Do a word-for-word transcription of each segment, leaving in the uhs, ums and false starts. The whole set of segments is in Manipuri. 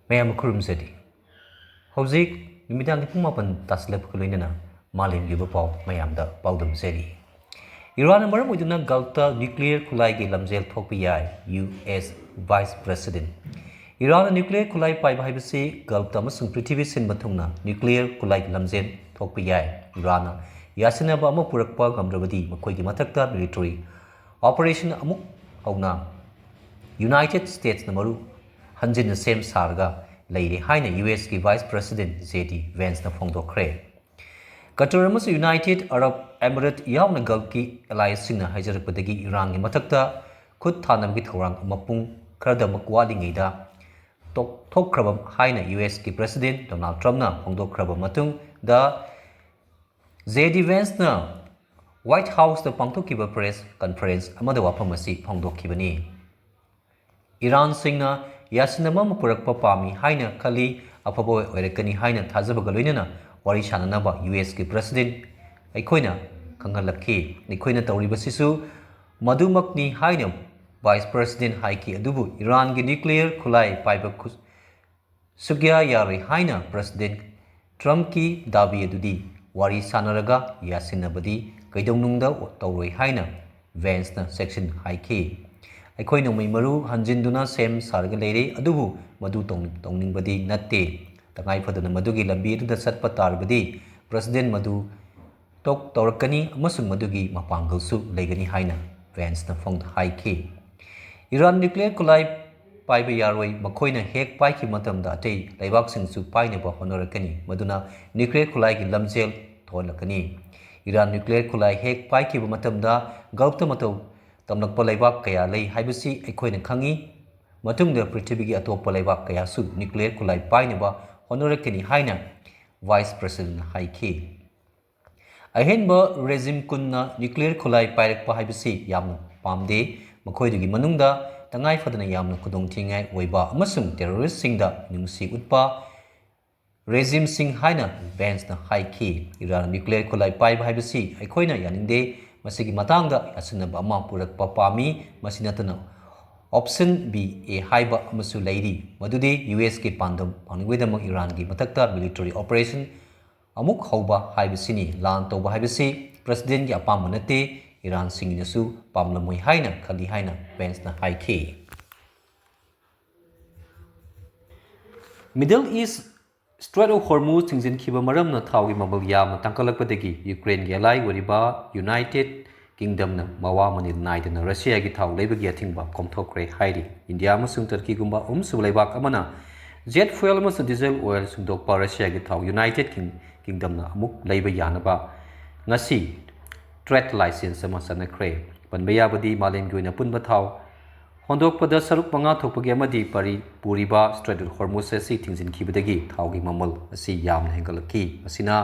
ꯃꯌꯥꯝ ꯈꯨꯔꯨꯝꯖꯔꯤ꯫ ꯍꯧꯖꯤꯛ ꯅꯨꯃꯤꯗꯥꯡꯒꯤ ꯄꯨꯡ ꯃꯥꯄꯟ ꯇꯥꯁꯤꯜꯂꯛꯄꯒ ꯂꯣꯏꯅꯅ ꯃꯥꯂꯦꯝꯒꯤ ꯑꯣꯏꯕ ꯄꯥꯎ ꯃꯌꯥꯝꯗ ꯄꯥꯎꯗꯝꯖꯔꯤ꯫ ꯏꯔꯥꯟꯅ ꯃꯔꯝ ꯑꯣꯏꯗꯨꯅ ꯒꯜꯐꯇ ꯅ꯭ꯌꯨꯀ꯭ꯂꯤꯌꯔ ꯈꯨꯠꯂꯥꯏꯒꯤ ꯂꯝꯖꯦꯜ ꯊꯣꯛꯄ ꯌꯥꯏ, ꯌꯨ ꯑꯦꯁ Vice President꯫ ꯏꯔꯥꯟꯅ ꯅ꯭ꯌꯨꯀ꯭ꯂꯤꯌꯔ ꯈꯨꯠꯂꯥꯏ ꯄꯥꯏꯕ ꯍꯥꯏꯕꯁꯤ ꯒꯜꯐꯇ ꯑꯃꯁꯨꯡ ꯄ꯭ꯔꯤꯊꯤꯕꯤ ꯁꯤꯟꯕ ꯊꯨꯡꯅ ꯅ꯭ꯌꯨꯀ꯭ꯂꯤꯌꯔ ꯈꯨꯠꯂꯥꯏꯒꯤ ꯂꯝꯖꯦꯜ ꯊꯣꯛꯄ ꯌꯥꯏ꯫ ꯏꯔꯥꯟꯅ ꯌꯥꯁꯤꯟꯅꯕ ꯑꯃ ꯄꯨꯔꯛꯄ ꯉꯝꯗ꯭ꯔꯕꯗꯤ ꯃꯈꯣꯏꯒꯤ ꯃꯊꯛꯇ ꯃꯤꯂꯤꯇꯔꯤ ꯑꯣꯄꯔꯦꯁꯟ ꯑꯃꯨꯛ ꯍꯧꯅ ꯌꯨꯅꯥꯏꯇꯦꯗ ꯁ꯭ꯇꯦꯠꯁꯅ ꯃꯔꯨ ꯍꯟꯖꯤꯟꯅ ꯁꯦꯝ ꯁꯥꯔꯒ ꯂꯩꯔꯦ ꯍꯥꯏꯅ ꯌꯨ ꯑꯦꯁꯀꯤ Vice President ꯖꯦ ꯗꯤ ꯚꯦꯟꯁꯅ ꯐꯣꯡꯗꯣꯛꯈ꯭ꯔꯦ꯫ ꯀꯇꯔ ꯑꯃꯁꯨꯡ ꯌꯨꯅꯥꯏꯇꯦꯗ ꯑꯔꯕ ꯑꯦꯃꯤꯔꯦꯠ ꯌꯥꯎꯅ ꯒꯜꯐꯀꯤ ꯑꯦꯂꯥꯏꯁꯁꯤꯡꯅ ꯍꯥꯏꯖꯔꯛꯄꯗꯒꯤ ꯏꯔꯥꯟꯒꯤ ꯃꯊꯛꯇ ꯈꯨꯠ ꯊꯥꯅꯕꯒꯤ ꯊꯧꯔꯥꯡ ꯃꯄꯨꯡ ꯈꯔꯗꯃꯛ ꯋꯥꯠꯂꯤꯉꯩꯗ ꯇꯣꯛꯊꯣꯛꯈ꯭ꯔꯕ ꯍꯥꯏꯅ ꯌꯨ ꯑꯦꯁꯀꯤ President ꯗꯣꯅꯥꯜꯗ ꯇ꯭ꯔꯝꯞꯅ ꯐꯣꯡꯗꯣꯛꯈ꯭ꯔꯕ ꯃꯇꯨꯡꯗ ꯖꯦ ꯗꯤ ꯚꯦꯟꯁꯅ ꯋꯥꯏꯠ ꯍꯥꯎꯁꯇ ꯄꯥꯡꯊꯣꯛꯈꯤꯕ ꯄ꯭ꯔꯦꯁ ꯀꯟꯐꯔꯦꯟꯁ ꯑꯃꯗ ꯋꯥꯐꯝ ꯑꯁꯤ ꯐꯣꯡꯗꯣꯛꯈꯤꯕꯅꯤ꯫ ꯏꯔꯥꯟꯁꯤꯡꯅ ꯌꯥꯁꯤꯟꯅꯕ ꯑꯃ ꯄꯨꯔꯛꯄ ꯄꯥꯝꯃꯤ ꯍꯥꯏꯅ ꯈꯜꯂꯤ, ꯑꯐꯕ ꯑꯣꯏꯔꯛꯀꯅꯤ ꯍꯥꯏꯅ ꯊꯥꯖꯕꯒ ꯂꯣꯏꯅꯅ ꯋꯥꯔꯤ ꯁꯥꯅꯅꯕ ꯌꯨ ꯑꯦꯁꯀꯤ President ꯑꯩꯈꯣꯏꯅ ꯈꯪꯍꯜꯂꯛꯈꯤ꯫ ꯑꯩꯈꯣꯏꯅ ꯇꯧꯔꯤꯕꯁꯤꯁꯨ ꯃꯗꯨꯃꯛꯅꯤ ꯍꯥꯏꯅ Vice President ꯍꯥꯏꯈꯤ꯫ ꯑꯗꯨꯕꯨ ꯏꯔꯥꯟꯒꯤ ꯅ꯭ꯌꯨꯀ꯭ꯂꯤꯌꯔ ꯈꯨꯠꯂꯥꯏ ꯄꯥꯏꯕ ꯈꯨ-, ꯁꯨꯛꯌꯥ ꯌꯥꯔꯣꯏ ꯍꯥꯏꯅ President ꯇ꯭ꯔꯝꯞꯀꯤ ꯗꯥꯕꯤ ꯑꯗꯨꯗꯤ ꯋꯥꯔꯤ ꯁꯥꯅꯔꯒ ꯌꯥꯁꯤꯟꯅꯕꯗꯤ ꯀꯩꯗꯧꯅꯨꯡꯗ ꯇꯧꯔꯣꯏ ꯍꯥꯏꯅ ꯚꯦꯟꯁꯅ ꯆꯦꯛꯁꯤꯟ ꯍꯥꯏꯈꯤ꯫ ꯑꯩꯈꯣꯏ ꯅꯣꯡꯃꯩ ꯃꯔꯨ ꯍꯟꯖꯤꯟꯗꯨꯅ ꯁꯦꯝ ꯁꯥꯔꯒ ꯂꯩꯔꯦ, ꯑꯗꯨꯕꯨ ꯃꯗꯨ ꯇꯧꯅꯤꯡ-, ꯇꯧꯅꯤꯡꯕꯗꯤ ꯅꯠꯇꯦ꯫ ꯇꯉꯥꯏ ꯐꯗꯅ ꯃꯗꯨꯒꯤ ꯂꯝꯕꯤ ꯑꯗꯨꯗ ꯆꯠꯄ ꯇꯥꯔꯕꯗꯤ President ꯃꯗꯨ ꯇꯣꯛ ꯇꯧꯔꯛꯀꯅꯤ ꯑꯃꯁꯨꯡ ꯃꯗꯨꯒꯤ ꯃꯄꯥꯡꯒꯜꯁꯨ ꯂꯩꯒꯅꯤ ꯍꯥꯏꯅ ꯚꯦꯟꯁꯅ ꯐꯣꯡ-, ꯍꯥꯏꯈꯤ꯫ ꯏꯔꯥꯟ ꯅ꯭ꯌꯨꯀ꯭ꯂꯤꯌꯔ ꯈꯨꯠꯂꯥꯏ ꯄꯥꯏꯕ ꯌꯥꯔꯣꯏ, ꯃꯈꯣꯏꯅ ꯍꯦꯛ ꯄꯥꯏꯈꯤꯕ ꯃꯇꯝꯗ ꯑꯇꯩ ꯂꯩꯕꯥꯛꯁꯤꯡꯁꯨ ꯄꯥꯏꯅꯕ ꯍꯣꯠꯅꯔꯛꯀꯅꯤ, ꯃꯗꯨꯅ ꯅ꯭ꯌꯨꯀ꯭ꯂꯤꯌꯔ ꯈꯨꯠꯂꯥꯏꯒꯤ ꯂꯝꯖꯦꯜ ꯊꯣꯛꯍꯜꯂꯛꯀꯅꯤ꯫ ꯏꯔꯥꯟ ꯅ꯭ꯌꯨꯀ꯭ꯂꯤꯌꯔ ꯈꯨꯠꯂꯥꯏ ꯍꯦꯛ ꯄꯥꯏꯈꯤꯕ ꯃꯇꯝꯗ ꯒꯜꯐꯇ ꯃꯇꯧ ꯇꯝꯂꯛꯄ ꯂꯩꯕꯥꯛ ꯀꯌꯥ ꯂꯩ ꯍꯥꯏꯕꯁꯤ ꯑꯩꯈꯣꯏꯅ ꯈꯪꯏ꯫ ꯃꯇꯨꯡꯗ ꯄ꯭ꯔꯤꯊꯤꯕꯤꯒꯤ ꯑꯇꯣꯞꯄ ꯂꯩꯕꯥꯛ ꯀꯌꯥꯁꯨ ꯅ꯭ꯌꯨꯀ꯭ꯂꯤꯌꯔ ꯈꯨꯠꯂꯥꯏ ꯄꯥꯏꯅꯕ ꯍꯣꯠꯅꯔꯛꯀꯅꯤ ꯍꯥꯏꯅ Vice Presidentꯅ ꯍꯥꯏꯈꯤ꯫ ꯑꯍꯦꯟꯕ ꯔꯦꯖꯤꯝ ꯀꯨꯟꯅ ꯅ꯭ꯌꯨꯀ꯭ꯂꯤꯌꯔ ꯈꯨꯠꯂꯥꯏ ꯄꯥꯏꯔꯛꯄ ꯍꯥꯏꯕꯁꯤ ꯌꯥꯝꯅ ꯄꯥꯝꯗꯦ꯫ ꯃꯈꯣꯏꯗꯨꯒꯤ ꯃꯅꯨꯡꯗ ꯇꯉꯥꯏ ꯐꯗꯅ ꯌꯥꯝꯅ ꯈꯨꯗꯣꯡꯊꯤꯅꯤꯡꯉꯥꯏ ꯑꯣꯏꯕ ꯑꯃꯁꯨꯡ ꯇꯦꯔꯣꯔꯤꯁ꯭ꯠꯁꯤꯡꯗ ꯃꯤꯅꯨꯡꯁꯤ ꯎꯠꯄ ꯔꯦꯖꯤꯝꯁꯤꯡ ꯍꯥꯏꯅ ꯚꯦꯟꯁꯅ ꯍꯥꯏꯈꯤ꯫ ꯏꯔꯥꯟ ꯅ꯭ꯌꯨꯀ꯭ꯂꯤꯌꯔ ꯈꯨꯠꯂꯥꯏ ꯄꯥꯏꯕ ꯍꯥꯏꯕꯁꯤ ꯑꯩꯈꯣꯏꯅ ꯌꯥꯅꯤꯡꯗꯦ꯫ ꯃꯁꯤꯒꯤ ꯃꯇꯥꯡꯗ ꯌꯥꯁꯤꯟꯅꯕ ꯑꯃ ꯄꯨꯔꯛꯄ ꯄꯥꯝꯃꯤ꯫ ꯃꯁꯤ ꯅꯠꯇꯅ option B A ꯍꯥꯏꯕ ꯑꯃꯁꯨ ꯂꯩꯔꯤ, ꯃꯗꯨꯗꯤ ꯌꯨ ꯑꯦꯁꯀꯤ ꯄꯥꯟꯗꯝ ꯐꯪꯅꯕꯒꯤꯗꯃꯛ ꯏꯔꯥꯟꯒꯤ ꯃꯊꯛꯇ military operation ꯑꯃꯨꯛ ꯍꯧꯕ ꯍꯥꯏꯕꯁꯤꯅꯤ꯫ ꯂꯥꯟ ꯇꯧꯕ ꯍꯥꯏꯕꯁꯤ presidentꯀꯤ ꯑꯄꯥꯝꯕ ꯅꯠꯇꯦ, ꯏꯔꯥꯟꯁꯤꯡꯅꯁꯨ ꯄꯥꯝꯂꯝꯃꯣꯏ ꯍꯥꯏꯅ ꯈꯜꯂꯤ ꯍꯥꯏꯅ Penceꯅ ꯍꯥꯏꯈꯤ꯫ Middle East Strait of Hormuz ꯊꯤꯡꯖꯤꯟꯈꯤꯕ ꯃꯔꯝꯅ ꯊꯥꯎꯒꯤ ꯃꯃꯜ ꯌꯥꯝꯅ ꯇꯥꯡꯈꯠꯂꯛꯄꯗꯒꯤ ꯌꯨꯀ꯭ꯔꯦꯟꯒꯤ ally ꯑꯣꯏꯔꯤꯕ United Kingdomꯅ ꯃꯋꯥ ꯃꯅꯤꯜ ꯅꯥꯏꯗꯅ ꯔꯁꯤꯌꯥꯒꯤ ꯊꯥꯎ ꯂꯩꯕꯒꯤ ꯑꯊꯤꯡꯕ ꯀꯣꯝꯊꯣꯛꯈ꯭ꯔꯦ ꯍꯥꯏꯔꯤ꯫ ꯏꯟꯗꯤꯌꯥ ꯑꯃꯁꯨꯡ ꯇꯔꯀꯤꯒꯨꯝꯕ ꯑꯍꯨꯝꯁꯨꯕ ꯂꯩꯕꯥꯛ ꯑꯃꯅ jet fuel ꯑꯃꯁꯨꯡ diesel oil ꯁꯨꯡꯗꯣꯛꯄ ꯔꯁꯤꯌꯥꯒꯤ ꯊꯥꯎ United King-, Kingdomꯅ ꯑꯃꯨꯛ ꯂꯩꯕ ꯌꯥꯅꯕ ꯉꯁꯤ trade license ꯑꯃ ꯆꯠꯅꯈ꯭ꯔꯦ꯫ ꯄꯟꯕ ꯌꯥꯕꯗꯤ ꯃꯥꯂꯦꯝꯒꯤ ꯑꯣꯏꯅ ꯑꯄꯨꯟꯕ ꯊꯥꯎ ꯍꯣꯟꯗꯣꯛꯄꯗ ꯁꯔꯨꯛ ꯃꯉꯥ ꯊꯣꯛꯄꯒꯤ ꯑꯃꯗꯤ ꯄꯔꯤ ꯄꯨꯔꯤꯕ Strait of Hormuz ꯑꯁꯤ ꯊꯤꯡꯖꯤꯟꯈꯤꯕꯗꯒꯤ ꯊꯥꯎꯒꯤ ꯃꯃꯜ ꯑꯁꯤ ꯌꯥꯝꯅ ꯍꯦꯟꯒꯠꯂꯛꯈꯤ꯫ ꯃꯁꯤꯅ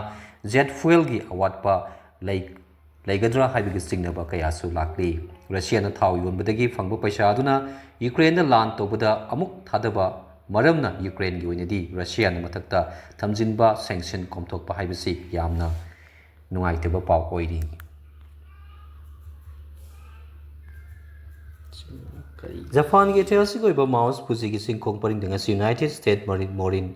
jet fuelꯒꯤ ꯑꯋꯥꯠꯄ ꯂꯩ-, ꯂꯩꯒꯗ꯭ꯔꯥ ꯍꯥꯏꯕꯒꯤ ꯆꯤꯡꯅꯕ ꯀꯌꯥꯁꯨ ꯂꯥꯛꯂꯤ꯫ ꯔꯁꯤꯌꯥꯅ ꯊꯥꯎ ꯌꯣꯟꯕꯗꯒꯤ ꯐꯪꯕ ꯄꯩꯁꯥ ꯑꯗꯨꯅ ꯌꯨꯀ꯭ꯔꯦꯟꯗ ꯂꯥꯟ ꯇꯧꯕꯗ ꯑꯃꯨꯛ ꯊꯥꯗꯕ ꯃꯔꯝꯅ ꯌꯨꯀ꯭ꯔꯦꯟꯒꯤ ꯑꯣꯏꯅꯗꯤ ꯔꯁꯤꯌꯥꯅ ꯃꯊꯛꯇ ꯊꯝꯖꯤꯟꯕ sanction ꯀꯣꯝꯊꯣꯛꯄ ꯍꯥꯏꯕꯁꯤ ꯌꯥꯝꯅ ꯅꯨꯡꯉꯥꯏꯇꯕ ꯄꯥꯎ ꯑꯣꯏꯔꯤ꯫ ꯀꯔꯤ? ꯖꯄꯥꯟꯒꯤ ꯏꯇꯤꯍꯥꯁꯤꯛ ꯑꯣꯏꯕ Mount Fujiꯒꯤ ꯆꯤꯡꯈꯣꯡ ꯄꯔꯤꯡꯗ ꯉꯁꯤ United States Marine, Marine,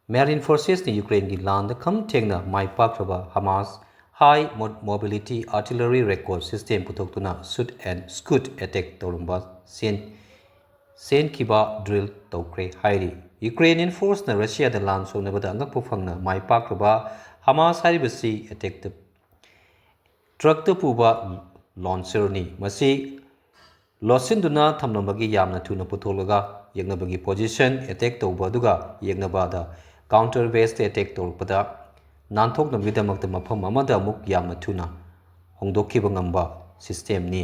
Marine Forcesꯅ ꯌꯨꯀ꯭ꯔꯦꯟꯒꯤ ꯂꯥꯟꯗ ꯈꯝ ꯊꯦꯡꯅ ꯃꯥꯏ ꯄꯥꯛꯈ꯭ꯔꯕ HIMARS High Mo-, Mobility Artillery Recoil System ꯄꯨꯊꯣꯛꯇꯨꯅ shoot and scoot attack ꯇꯧꯔꯝꯕ ꯆꯦꯟ-, ꯆꯦꯟꯈꯤꯕ drill ꯇꯧꯈ꯭ꯔꯦ ꯍꯥꯏꯔꯤ꯫ Ukrainian forceꯅ ꯔꯁꯤꯌꯥꯗ ꯂꯥꯟ ꯁꯣꯛꯅꯕꯗ ꯑꯉꯛꯄ ꯐꯪꯅ ꯃꯥꯏ ꯄꯥꯛꯈ꯭ꯔꯕ HIMARS ꯍꯥꯏꯔꯤꯕꯁꯤ attack truckꯇ ꯄꯨꯕ launcherꯅꯤ꯫ ꯃꯁꯤ ꯂꯣꯠꯁꯤꯟꯗꯨꯅ ꯊꯝꯂꯝꯕꯒꯤ ꯌꯥꯝꯅ ꯊꯨꯅ ꯄꯨꯊꯣꯛꯂꯒ ꯌꯦꯛꯅꯕꯒꯤ position attack ꯇꯧꯕ ꯑꯗꯨꯒ ꯌꯦꯛꯅꯕꯗ counter base attack ꯇꯧꯔꯛꯄꯗ ꯅꯥꯟꯊꯣꯛꯅꯕꯒꯤꯗꯃꯛꯇ ꯃꯐꯝ ꯑꯃꯗ ꯑꯃꯨꯛ ꯌꯥꯝꯅ ꯊꯨꯅ ꯍꯣꯡꯗꯣꯛꯈꯤꯕ ꯉꯝꯕ systemꯅꯤ꯫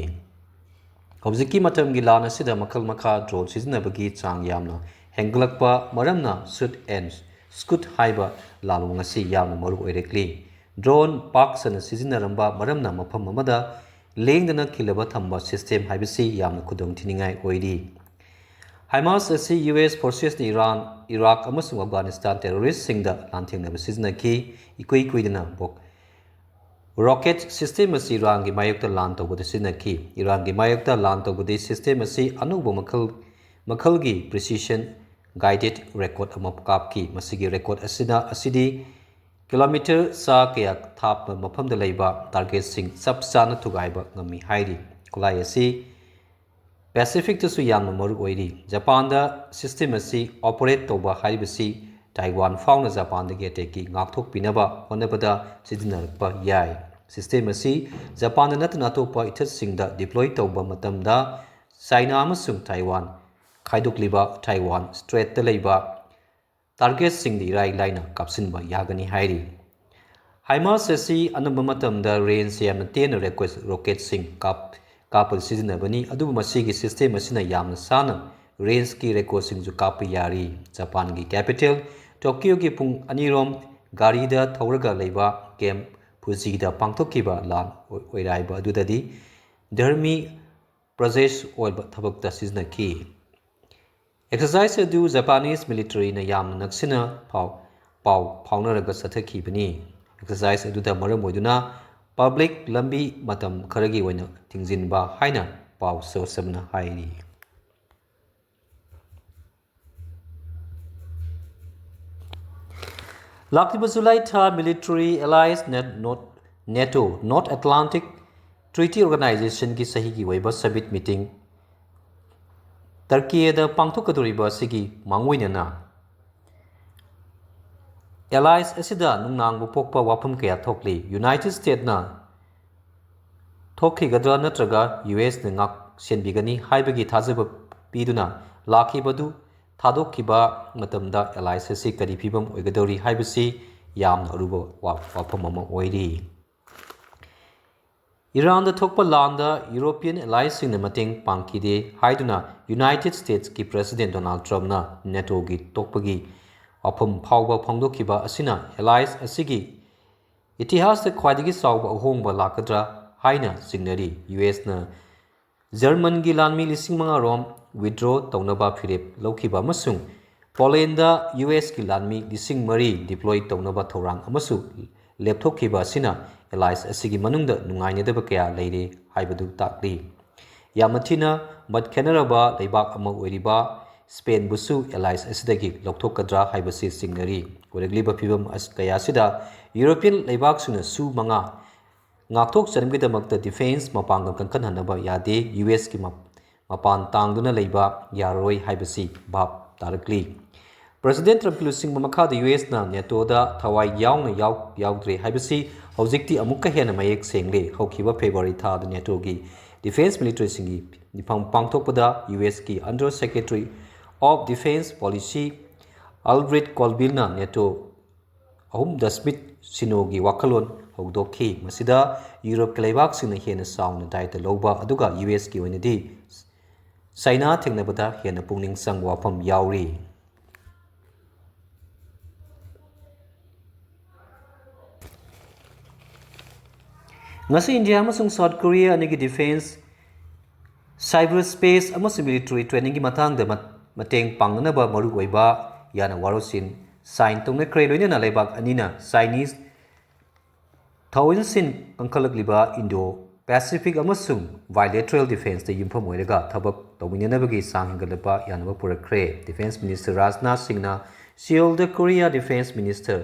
ꯍꯧꯖꯤꯛꯀꯤ ꯃꯇꯝꯒꯤ ꯂꯥꯟ ꯑꯁꯤꯗ ꯃꯈꯜ ꯃꯈꯥ drone ꯁꯤꯖꯤꯟꯅꯕꯒꯤ ꯆꯥꯡ ꯌꯥꯝꯅ ꯍꯦꯟꯒꯠꯂꯛꯄ ꯃꯔꯝꯅ shoot and scoot ꯍꯥꯏꯕ ꯂꯥꯜꯂꯣꯡ ꯑꯁꯤ ꯌꯥꯝꯅ ꯃꯔꯨ ꯑꯣꯏꯔꯛꯂꯤ꯫ Drone ꯄꯥꯛ ꯁꯟꯅ ꯁꯤꯖꯤꯟꯅꯔꯝꯕ ꯃꯔꯝꯅ ꯃꯐꯝ ꯑꯃꯗ ꯂꯦꯡꯗꯅ ꯈꯤꯜꯂꯕ ꯊꯝꯕ system ꯍꯥꯏꯕꯁꯤ ꯌꯥꯝꯅ ꯈꯨꯗꯣꯡꯊꯤꯅꯤꯡꯉꯥꯏ ꯑꯣꯏꯔꯤ꯫ HIMARS ꯑꯁꯤ U S forcesꯅ ꯏꯔꯥꯟ, ꯏꯔꯥꯛ ꯑꯃꯁꯨꯡ ꯑꯐꯒꯥꯅꯤꯁꯇꯥꯟ terroristꯁꯤꯡꯗ ꯂꯥꯟꯊꯦꯡꯅꯕ ꯁꯤꯖꯤꯟꯅꯈꯤ꯫ ꯏꯀꯨꯏ ꯀꯨꯏꯗꯅ ꯕꯣꯛ-, Rocket system ꯑꯁꯤ ꯏꯔꯥꯟꯒꯤ ꯃꯥꯌꯣꯛꯇ ꯂꯥꯟ ꯇꯧꯕꯗ ꯁꯤꯖꯤꯟꯅꯈꯤ꯫ ꯏꯔꯥꯟꯒꯤ ꯃꯥꯌꯣꯛꯇ ꯂꯥꯟ ꯇꯧꯕꯗꯤ system ꯑꯁꯤ ꯑꯅꯧꯕ ꯃꯈꯜ, ꯃꯈꯜꯒꯤ precision guided rocket ꯑꯃ ꯀꯥꯞꯈꯤ꯫ ꯃꯁꯤꯒꯤ rocket ꯑꯁꯤꯅ, ꯑꯁꯤꯗꯤ kilometre ꯆꯥ ꯀꯌꯥ ꯊꯥꯞꯄ ꯃꯐꯝꯗ ꯂꯩꯕ targetꯁꯤꯡ ꯆꯞ ꯆꯥꯅ ꯊꯨꯒꯥꯏꯕ ꯉꯝꯃꯤ ꯍꯥꯏꯔꯤ꯫ ꯈꯨꯠꯂꯥꯏ ꯑꯁꯤ Pacificꯇꯁꯨ ꯌꯥꯝꯅ ꯃꯔꯨ ꯑꯣꯏꯔꯤ꯫ ꯖꯄꯥꯟꯗ system ꯑꯁꯤ operate ꯇꯧꯕ ꯍꯥꯏꯔꯤꯕꯁꯤ ꯇꯥꯏꯋꯥꯟ ꯐꯥꯎꯅ ꯖꯄꯥꯟꯗꯒꯤ attackꯀꯤ ꯉꯥꯛꯊꯣꯛꯄꯤꯅꯕ ꯍꯣꯠꯅꯕꯗ ꯁꯤꯖꯤꯟꯅꯔꯛꯄ ꯌꯥꯏ꯫ System ꯑꯁꯤ ꯖꯄꯥꯟꯗ ꯅꯠꯇꯅ ꯑꯇꯣꯞꯄ ꯏꯊꯠꯁꯤꯡꯗ deploy ꯇꯧꯕ ꯃꯇꯝꯗ ꯆꯥꯏꯅꯥ ꯑꯃꯁꯨꯡ ꯇꯥꯏꯋꯥꯟ ꯈꯥꯏꯗꯣꯛꯂꯤꯕ ꯇꯥꯏꯋꯥꯟ Straitꯇ ꯂꯩꯕ targetꯁꯤꯡꯗ ꯏꯔꯥꯏ ꯂꯥꯏꯅ ꯀꯥꯞꯁꯤꯟꯕ ꯌꯥꯒꯅꯤ ꯍꯥꯏꯔꯤ꯫ HIMARS ꯑꯁꯤ ꯑꯅꯝꯕ ꯃꯇꯝꯗ range ꯌꯥꯝꯅ ꯇꯦꯟꯅ rocket, rocketꯁꯤꯡ ꯀꯥꯞ-, ꯀꯥꯞꯄꯗ ꯁꯤꯖꯤꯟꯅꯕꯅꯤ, ꯑꯗꯨꯕꯨ ꯃꯁꯤꯒꯤ system ꯑꯁꯤꯅ ꯌꯥꯝꯅ ꯁꯥꯡꯅ rangeꯀꯤ rocketꯁꯤꯡꯁꯨ ꯀꯥꯞꯄ ꯌꯥꯔꯤ꯫ ꯖꯄꯥꯟꯒꯤ capital Tokyoꯒꯤ ꯄꯨꯡ ꯑꯅꯤꯔꯣꯝ ꯒꯥꯔꯤꯗ ꯊꯧꯔꯒ ꯂꯩꯕ Camp Fujiꯗ ꯄꯥꯡꯊꯣꯛꯈꯤꯕ ꯂꯥꯟ ꯑꯣꯏ-, ꯑꯣꯏꯔꯥꯏꯕ ꯑꯗꯨꯗꯗꯤ ꯙꯔꯃꯤ ꯄ꯭ꯔꯖꯦꯁ ꯑꯣꯏꯕ ꯊꯕꯛꯇ ꯁꯤꯖꯤꯟꯅꯈꯤ꯫ Exercise ꯑꯗꯨ Japanese militaryꯅ ꯌꯥꯝꯅ ꯅꯛꯁꯤꯟꯅ ꯄꯥꯎ, ꯄꯥꯎ ꯐꯥꯎꯅꯔꯒ ꯆꯠꯊꯈꯤꯕꯅꯤ꯫ Exercise ꯑꯗꯨꯗ ꯃꯔꯝ ꯑꯣꯏꯗꯨꯅ public ꯂꯝꯕꯤ ꯃꯇꯝ ꯈꯔꯒꯤ ꯑꯣꯏꯅ ꯊꯤꯡꯖꯤꯟꯕ ꯍꯥꯏꯅ ꯄꯥꯎ source ꯑꯃꯅ ꯍꯥꯏꯔꯤ꯫ ꯂꯥꯛꯂꯤꯕ ꯖꯨꯂꯥꯏ ꯊꯥ military allies net-, not-, NATO, North Atlantic Treaty Organizationꯒꯤ ꯆꯍꯤꯒꯤ ꯑꯣꯏꯕ summit meeting ꯇꯔꯀꯤꯗ ꯄꯥꯡꯊꯣꯛꯀꯗꯧꯔꯤꯕ ꯑꯁꯤꯒꯤ ꯃꯥꯡꯑꯣꯏꯅꯅ allies ꯑꯁꯤꯗ ꯅꯨꯡꯅꯥꯡꯕ ꯄꯣꯛꯄ ꯋꯥꯐꯝ ꯀꯌꯥ ꯊꯣꯛꯂꯤ꯫ United Statesꯅ ꯊꯣꯛꯈꯤꯒꯗ꯭ꯔꯥ ꯅꯠꯇ꯭ꯔꯒ USꯅ ꯉꯥꯛ ꯁꯦꯟꯕꯤꯒꯅꯤ ꯍꯥꯏꯕꯒꯤ ꯊꯥꯖꯕ ꯄꯤꯗꯨꯅ ꯂꯥꯛꯈꯤꯕꯗꯨ ꯊꯥꯗꯣꯛꯈꯤꯕ ꯃꯇꯝꯗ allies ꯑꯁꯤ ꯀꯔꯤ ꯐꯤꯕꯝ ꯑꯣꯏꯒꯗꯧꯔꯤ ꯍꯥꯏꯕꯁꯤ ꯌꯥꯝꯅ ꯑꯔꯨꯕ ꯋꯥ-, ꯋꯥꯐꯝ ꯑꯃ ꯑꯣꯏꯔꯤ꯫ ꯏꯔꯥꯟꯗ ꯊꯣꯛꯄ ꯂꯥꯟꯗ European alliesꯁꯤꯡꯅ ꯃꯇꯦꯡ ꯄꯥꯡꯈꯤꯗꯦ ꯍꯥꯏꯗꯨꯅ United Statesꯀꯤ President Donald Trumpꯅ NATOꯒꯤ ꯇꯣꯛꯄꯒꯤ ꯋꯥꯐꯝ ꯐꯥꯎꯕ ꯐꯣꯡꯗꯣꯛꯈꯤꯕ ꯑꯁꯤꯅ allies ꯑꯁꯤꯒꯤ ꯏꯇꯤꯍꯥꯁꯇ ꯈ꯭ꯋꯥꯏꯗꯒꯤ ꯆꯥꯎꯕ ꯑꯍꯣꯡꯕ ꯂꯥꯛꯀꯗ꯭ꯔꯥ ꯍꯥꯏꯅ ꯆꯤꯡꯅꯔꯤ꯫ USꯅ Germanꯒꯤ ꯂꯥꯟꯃꯤ ꯂꯤꯁꯤꯡ ꯃꯉꯥ ꯔꯣꯝ withdraw ꯇꯧꯅꯕ ꯐꯤꯔꯦꯞ ꯂꯧꯈꯤꯕ ꯑꯃꯁꯨꯡ Polandꯗ USꯀꯤ ꯂꯥꯟꯃꯤ ꯂꯤꯁꯤꯡ ꯃꯔꯤ deploy ꯇꯧꯅꯕ ꯊꯧꯔꯥꯡ ꯑꯃꯁꯨ ꯂꯦꯞꯊꯣꯛꯈꯤꯕ ꯑꯁꯤꯅ alliance ꯑꯁꯤꯒꯤ ꯃꯅꯨꯡꯗ ꯅꯨꯡꯉꯥꯏꯅꯗꯕ ꯀꯌꯥ ꯂꯩꯔꯦ ꯍꯥꯏꯕꯗꯨ ꯇꯥꯛꯂꯤ꯫ ꯌꯥꯝꯅ ꯊꯤꯅ ꯃꯠ ꯈꯦꯠꯅꯔꯕ ꯂꯩꯕꯥꯛ ꯑꯃ ꯑꯣꯏꯔꯤꯕ ꯁ꯭ꯄꯦꯟꯕꯨꯁꯨ alliance ꯑꯁꯤꯗꯒꯤ ꯂꯧꯊꯣꯛꯀꯗ꯭ꯔꯥ ꯍꯥꯏꯕꯁꯤ ꯆꯤꯡꯅꯔꯤ꯫ ꯑꯣꯏꯔꯛꯂꯤꯕ ꯐꯤꯚꯝ ꯑꯁ-, ꯀꯌꯥ ꯑꯁꯤꯗ ꯌꯨꯔꯣꯄꯤꯌꯟ ꯂꯩꯕꯥꯛꯁꯤꯡꯅ ꯁꯨ ꯃꯉꯥ ꯉꯥꯛꯊꯣꯛꯆꯅꯕꯒꯤꯗꯃꯛꯇ defence ꯃꯄꯥꯡꯒꯜ ꯀꯟꯈꯠꯍꯟꯅꯕ ꯌꯥꯗꯦ꯫ ꯌꯨ ꯑꯦꯁꯀꯤ ꯃ-, ꯃꯄꯥꯟ ꯇꯥꯡꯗꯨꯅ ꯂꯩꯕ ꯌꯥꯔꯔꯣꯏ ꯍꯥꯏꯕꯁꯤ ꯚꯥꯞ ꯇꯥꯔꯛꯂꯤ꯫ ꯄ꯭ꯔꯁꯤꯗꯦꯟ ꯇ꯭ꯔꯝꯞꯀꯤ ꯂꯨꯆꯤꯡꯕ ꯃꯈꯥꯗ ꯌꯨ ꯑꯦꯁꯅ ꯅꯦꯇꯣꯗ ꯊꯋꯥꯏ ꯌꯥꯎꯅ ꯌꯥꯎ-, ꯌꯥꯎꯗ꯭ꯔꯦ ꯍꯥꯏꯕꯁꯤ ꯍꯧꯖꯤꯛꯇꯤ ꯑꯃꯨꯛꯀ ꯍꯦꯟꯅ ꯃꯌꯦꯛ ꯁꯦꯡꯂꯦ꯫ ꯍꯧꯈꯤꯕ ꯐꯦꯕ꯭ꯔꯨꯋꯥꯔꯤ ꯊꯥꯗ ꯅꯦꯇꯣꯒꯤ defence militaryꯁꯤꯡꯒꯤ ꯃꯤꯐꯝ ꯄꯥꯡꯊꯣꯛꯄꯗ ꯌꯨ ꯑꯦꯁꯀꯤ Under Secretary of Defence Policy Albert Colvilleꯅ ꯅꯦꯇꯣ ꯑꯍꯨꯝ ꯗꯁꯃꯤꯠ ꯁꯤꯅꯣꯒꯤ ꯋꯥꯈꯜꯂꯣꯟ ꯍꯧꯗꯣꯛꯈꯤ꯫ ꯃꯁꯤꯗ ꯌꯨꯔꯣꯞꯀꯤ ꯂꯩꯕꯥꯛꯁꯤꯡꯅ ꯍꯦꯟꯅ ꯆꯥꯎꯅ ꯗꯥꯏꯇ ꯂꯧꯕ, ꯑꯗꯨꯒ ꯌꯨ ꯑꯦꯁꯀꯤ ꯑꯣꯏꯅꯗꯤ ꯆꯥꯏꯅꯥ ꯊꯦꯡꯅꯕꯗ ꯍꯦꯟꯅ ꯄꯨꯛꯅꯤꯡ ꯆꯪꯕ ꯋꯥꯐꯝ ꯌꯥꯎꯔꯤ꯫ ꯉꯁꯤ ꯏꯟꯗꯤꯌꯥ ꯑꯃꯁꯨꯡ ꯁꯥꯎꯠ ꯀꯣꯔꯤꯌꯥ ꯑꯅꯤꯒꯤ defence, cyber space ꯑꯃꯁꯨꯡ military trainingꯒꯤ ꯃꯇꯥꯡꯗ ꯃ-, ꯃꯇꯦꯡ ꯄꯥꯡꯅꯅꯕ ꯃꯔꯨꯑꯣꯏꯕ ꯌꯥꯅ ꯋꯥꯔꯣꯜꯁꯤꯡ sign ꯇꯧꯅꯈ꯭ꯔꯦ꯫ ꯂꯣꯏꯅꯅ ꯂꯩꯕꯥꯛ ꯑꯅꯤꯅ Chinese ꯊꯧꯑꯣꯏꯟꯁꯤꯡ ꯀꯟꯈꯠꯂꯛꯂꯤꯕ Indo-Pacific ꯑꯃꯁꯨꯡ bilateral defenceꯇ ꯌꯨꯝꯐꯝ ꯑꯣꯏꯔꯒ ꯊꯕꯛ ꯇꯧꯃꯤꯟꯅꯅꯕꯒꯤ ꯆꯥꯡ ꯍꯦꯟꯒꯠꯂꯛꯄ ꯌꯥꯅꯕ ꯄꯨꯔꯛꯈ꯭ꯔꯦ꯫ Defence Minister ꯔꯥꯖꯅꯥꯊ ꯁꯤꯡꯅ ꯁꯤꯑꯣꯜꯗ ꯀꯣꯔꯤꯌꯥ Defence Minister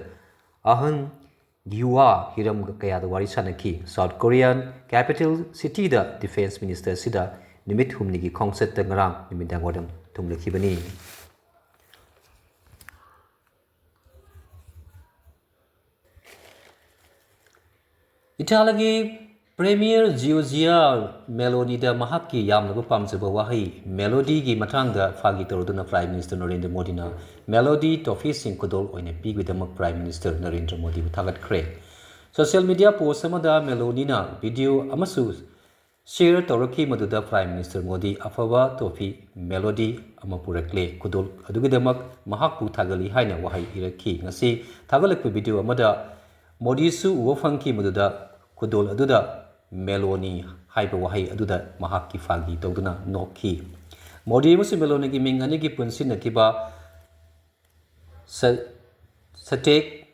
ꯑꯍꯟ ꯒꯤꯋꯥ ꯍꯤꯔꯝ ꯀꯌꯥꯗ ꯋꯥꯔꯤ ꯁꯥꯅꯈꯤ꯫ South Korean capital cityꯗ Defence Minister ꯑꯁꯤꯗ ꯅꯨꯃꯤꯠ ꯍꯨꯝꯅꯤꯒꯤ ꯈꯣꯡꯆꯠꯇ ꯉꯔꯥꯡ ꯅꯨꯃꯤꯗꯥꯡ ꯋꯥꯏꯔꯝ ꯊꯨꯡꯂꯈꯤꯕꯅꯤ꯫ ꯏꯇꯥꯂꯤꯒꯤ Premier Giorgia Meloniꯗ ꯃꯍꯥꯛꯀꯤ ꯌꯥꯝꯂꯕ ꯄꯥꯝꯖꯕ ꯋꯥꯍꯩ Melodyꯒꯤ ꯃꯇꯥꯡꯗ ꯐꯥꯒꯤ ꯇꯧꯔꯗꯨꯅ Prime Minister ꯅꯔꯦꯟꯗ꯭ꯔ ꯃꯣꯗꯤꯅ Melody trophyꯁꯤꯡ ꯈꯨꯗꯣꯜ ꯑꯣꯏꯅ ꯄꯤꯕꯒꯤꯗꯃꯛ Prime Minister Narendra ꯃꯣꯗꯤꯕꯨ ꯊꯥꯒꯠꯈ꯭ꯔꯦ꯫ Social media post ꯑꯃꯗ Melonyꯅ video ꯑꯃꯁꯨ share ꯇꯧꯔꯛꯈꯤ, ꯃꯗꯨꯗ Prime Minister ꯃꯣꯗꯤ ꯑꯐꯕ trophy Melody ꯑꯃ ꯄꯨꯔꯛꯂꯦ, ꯈꯨꯗꯣꯜ ꯑꯗꯨꯒꯤꯗꯃꯛ ꯃꯍꯥꯛꯄꯨ ꯊꯥꯒꯠꯂꯤ ꯍꯥꯏꯅ ꯋꯥꯍꯩ ꯏꯔꯛꯈꯤ꯫ ꯉꯁꯤ ꯊꯥꯒꯠꯂꯛꯄ video ꯑꯃꯗ ꯃꯣꯗꯤꯁꯨ ꯎꯕ ꯐꯪꯈꯤ, ꯃꯗꯨꯗ ꯈꯨꯗꯣꯜ ꯑꯗꯨꯗ Melony ꯍꯥꯏꯕ ꯋꯥꯍꯩ ꯑꯗꯨꯗ ꯃꯍꯥꯛꯀꯤ ꯐꯥꯒꯤ ꯇꯧꯗꯨꯅ ꯅꯣꯛꯈꯤ꯫ ꯃꯣꯗꯤ ꯑꯃꯁꯨꯡ Melonyꯒꯤ ꯃꯤꯡ ꯑꯅꯤꯒꯤ ꯄꯨꯟꯁꯤꯟꯅꯈꯤꯕ ꯁ-, ꯁꯇꯦꯛ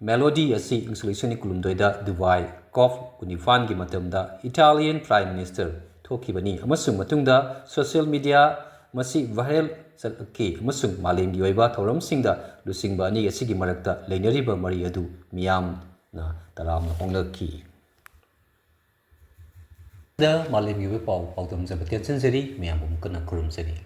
ꯃꯦꯂꯣꯗꯤ ꯑꯁꯤ ꯏꯪ ꯁꯣꯛ ꯂꯤꯁꯤꯡ ꯑꯅꯤ ꯀꯨꯟꯍꯨꯝꯗꯣꯏꯗ ꯗꯨꯕꯥꯏ ꯀꯣꯞ ꯀꯨꯟꯅꯤꯄꯥꯟꯒꯤ ꯃꯇꯝꯗ Italian Prime Minister ꯊꯣꯛꯈꯤꯕꯅꯤ ꯑꯃꯁꯨꯡ ꯃꯇꯨꯡꯗ social media ꯃꯁꯤ viral ꯆꯠꯂꯛꯈꯤ ꯑꯃꯁꯨꯡ ꯃꯥꯂꯦꯝꯒꯤ ꯑꯣꯏꯕ ꯊꯧꯔꯝꯁꯤꯡꯗ ꯂꯨꯆꯤꯡꯕ ꯑꯅꯤ ꯑꯁꯤꯒꯤ ꯃꯔꯛꯇ ꯂꯩꯅꯔꯤꯕ ꯃꯔꯤ ꯑꯗꯨ ꯃꯤꯌꯥꯝꯅ ꯇꯔꯥꯝꯅ ꯍꯣꯡꯅꯈꯤ꯫ ꯗ ꯃꯥꯂꯦꯝꯒꯤ ꯑꯣꯏꯕ ꯄꯥꯎ ꯄꯥꯎꯗꯝꯖꯕ ꯇꯦꯟꯁꯤꯟꯖꯔꯤ꯫ ꯃꯌꯥꯝꯕꯨ ꯑꯃꯨꯛ ꯍꯟꯅ ꯈꯨꯔꯨꯝꯖꯔꯤ꯫